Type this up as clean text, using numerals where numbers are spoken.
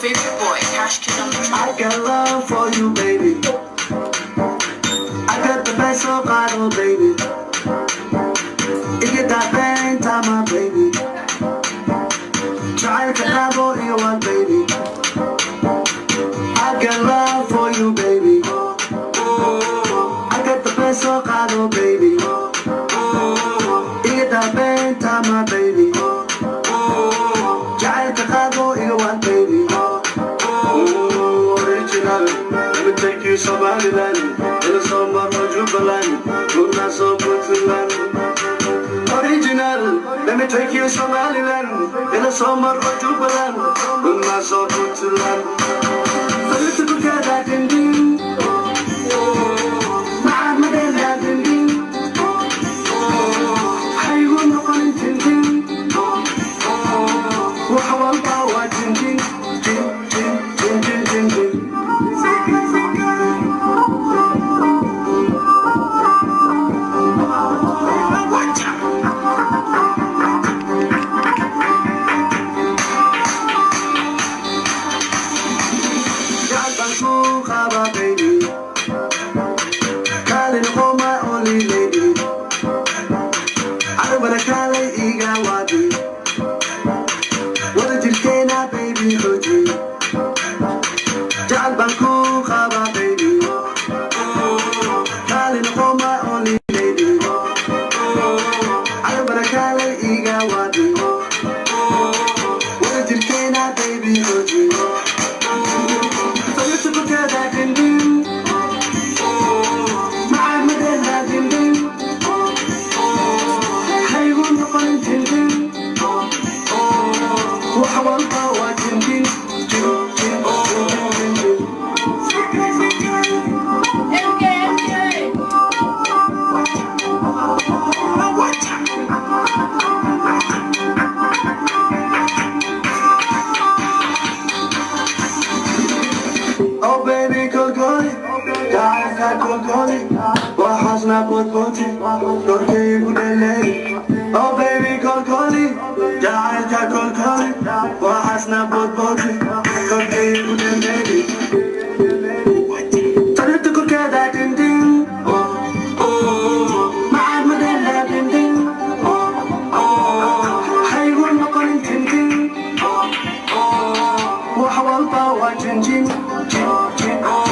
Favorite boy, Cash Kid on the track. I got love for you, baby. I got the best of battle, baby. You get that bang time, my baby. Try to have all you want, baby. I got love for you, baby. I got the best of battle, baby. You get that bang time, my baby. Try to have all you want, baby. Original. Let me take you Somaliland. Ila soo maro Jubaland. Kuna soo Puntland. Original. Let me take you Somaliland. Ila soo maro Jubaland. Kuna soo Puntland. Sariirta korkeeda dindin. Macaan madheela dindin. Haygu noqonin tindin. Wax walba waa jinjin. Jin, jin, jin, jin, jin, jin. Jacayl baan kuu qabaa, baby. Kaalay noqo my only lady. Carabana kaalay iga waadi. Wada jirkeena, baby, xooji. Jacayl baan kuu qabaa, baby. Kaalay noqo my only lady. Carabana kaalay iga waadi. Wada jirkeena, baby, xooji. Sariirta korkeeda dindin. Macaan madheela dindin. Haygu noqonin tindin. Wax walba waa jinjin. Jin, jin, jin, jin, jin. MK, MK. Oh baby, kolkoli, jacaylka kolkoli, waxaasna boodbooti, korkaygu dheley. Oh baby, kolkoli, jacaylka kolkoli, waxaasna boodbooti, korkaygu dheley. Sariirta korkeeda dindin, macaan madheela dindin, haygu noqonin tindin. Wax walba waa jinjin, jin, jin.